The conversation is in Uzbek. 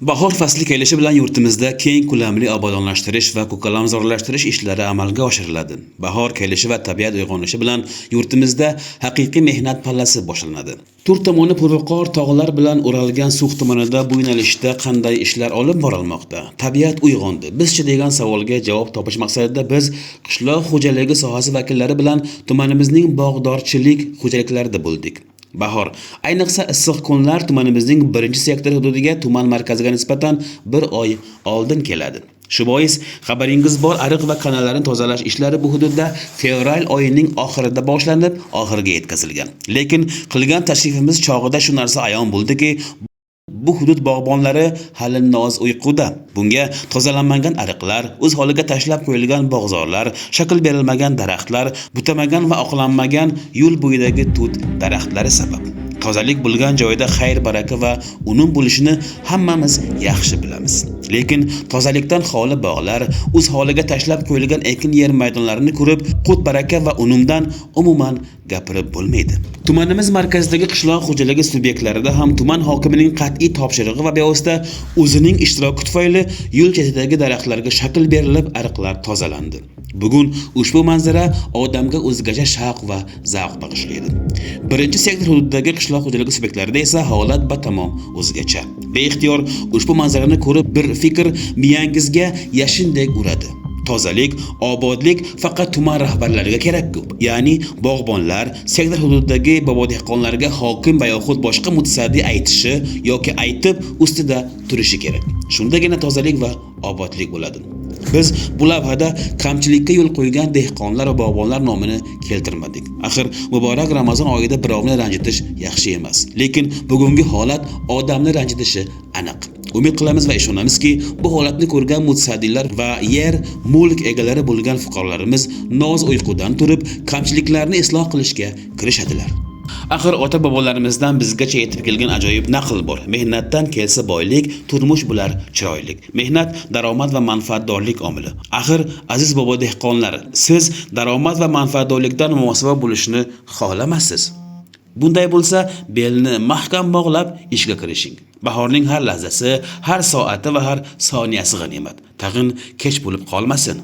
Bahor fasli kelishi bilan yurtimizda keng ko'lamli obodonlashtirish va ko'kalamzorlashtirish ishlari amalga oshiriladi. Bahor kelishi va tabiat uyg'onishi bilan yurtimizda haqiqiy mehnat pallasi boshlanadi. To'rt tomoni purviqor tog'lar bilan o'ralgan So'x tumanida bu yo'nalishda qanday ishlar olib borilmoqda? Tabiat uyg'ondi. Bizchi degan savolga javob topish maqsadida biz qishloq xo'jaligi sohasi vakillari bilan tumanimizning bog'dorchilik xo'jaliklarida bo'ldik. Bahor, ayniqsa issiq kunlar tumanimizning birinchi sektor hududiga tuman markaziga nisbatan bir oy oldin keladi. Shu bois xabaringiz bor, ariq va kanallarni tozalash ishlari bu hududda fevral oyining oxirida boshlanib, oxiriga yetkazilgan. Lekin qilgan tashrifimiz chog'ida shu narsa ayon bo'ldiki, bu hudud bog'bonlari hali noz uyquda. Bunga tozalanmagan ariqlar, o'z holiga tashlab qo'yilgan bog'zorlar, shakl berilmagan daraxtlar, butamagan va oqlanmagan yo'l bo'yidagi tut daraxtlari sabab. Tozalik bo'lgan joyda xayr baraka va unum bo'lishini hammamiz yaxshi bilamiz. Lekin tozalikdan xoli bog'lar, o'z holiga tashlab qo'yilgan ekin yer maydonlarini ko'rib, qut baraka va unumdan umuman gapirib bo'lmaydi. Tumanimiz markazidagi qishloq xo'jaligi subyektlarida ham tuman hokimining qat'iy topshirig'i va bevosita o'zining ishtiroki tufayli yo'l chetidagi daraxtlarga shakl berilib, ariqlar tozalandi. Bugun ushbu manzara odamga o'zgacha shavq va zavq bag'ishlaydi. Birinchi sektor hududidagi qishloq xo'jaligi subyektlarida esa holat batamom o'zgacha. Beixtiyor ushbu manzarani ko'rib bir fikr miyangizga yashindek uradi. Tozalik, obodlik faqat tuman rahbarlariga kerak-ku. Ya'ni bog'bonlar, sektor hududidagi bobodehqonlarga hokim va yoxud boshqa mutasaddi aytishi yoki aytib ustida turishi kerak. Shundagina tozalik va obodlik bo'ladi. Biz bu lavhada kamchilikka yo'l qo'ygan dehqonlar va bog'bonlar nomini keltirmadik. Axir muborak Ramazon oyida birovni ranjitish yaxshi emas. Lekin bugungi holat odamni ranjitishi aniq. Umid qilamiz va ishonamizki, bu holatni ko'rgan mutasaddilar va yer, mulk egalari bo'lgan fuqarolarimiz noz uyqudan turib, kamchiliklarni isloh qilishga kirishadilar. Axir ota-bobolarimizdan bizgacha yetib kelgan ajoyib naql bor. Mehnatdan kelsa boylik, turmush bo'lar chiroylik. Mehnat daromad va manfaatdorlik omili. Axir aziz bobo dehqonlar, siz daromad va manfaatdorlikdan mosuvo bo'lishni xohlamassiz. Bunday bo'lsa, belni mahkam bog'lab ishga kirishing. Bahorning har lahzasi, har soati va har soniyasi g'animat. Tag'in kech bo'lib qolmasin.